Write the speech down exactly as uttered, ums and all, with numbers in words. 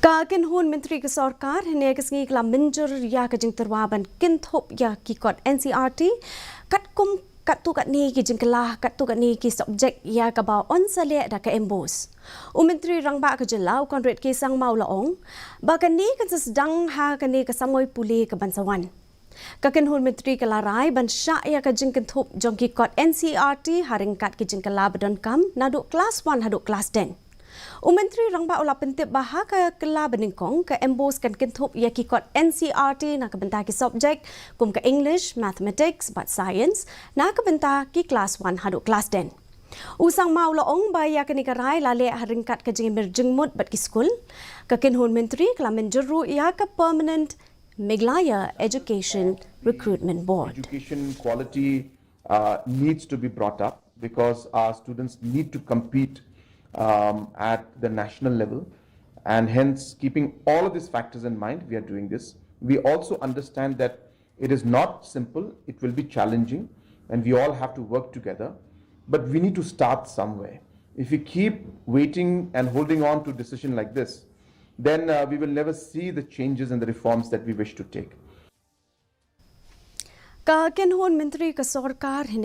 Ka kynhun myntri ka sorkar hynne ka sngi ka la mynjur ïa ka jingtyrwa ban kynthup ïa ki kot N C R T katkum katto katne ki jingkylla, katto katne ki subject ïa kaba yn sa leh da ka MBOSE. U Myntri Rangbah ka jylla u Conrad K Sangma u la ong ba kane kan sa sdang ha kane ka samoi pule ka ban sa wan. Ka kynhun myntri ka la rai ban shah ïa ka jingkynthup jong ki kot N C R T ha ryngkat ki jingkylla ba donkam naduh klas one haduh klas ten. U Myntri Rangbah u la pyntip ba ha ka kylla ba nyngkong ka MBOSE kan kynthup ïa ki kot N C R T na ka bynta ki subject kum ka English, Mathematics bad Science na ka bynta ki klas one haduh klas ten. U Sangma u la ong ba ïa kane ka rai la leh ha ryngkat ka jingmir jingmut bad ki skul. Ka kynhun myntri ka la mynjur ruh ïa ka Permanent Meghalaya Education Recruitment Board. Education quality uh, needs to be brought up because our students need to compete um, at the national level. And hence, keeping all of these factors in mind, we are doing this. We also understand that it is not simple, it will be challenging, and we all have to work together. But we need to start somewhere. If we keep waiting and holding on to a decision like this, then uh, we will never see the changes and the reforms that we wish to take. Ka kynhun myntri ka sorkar hynne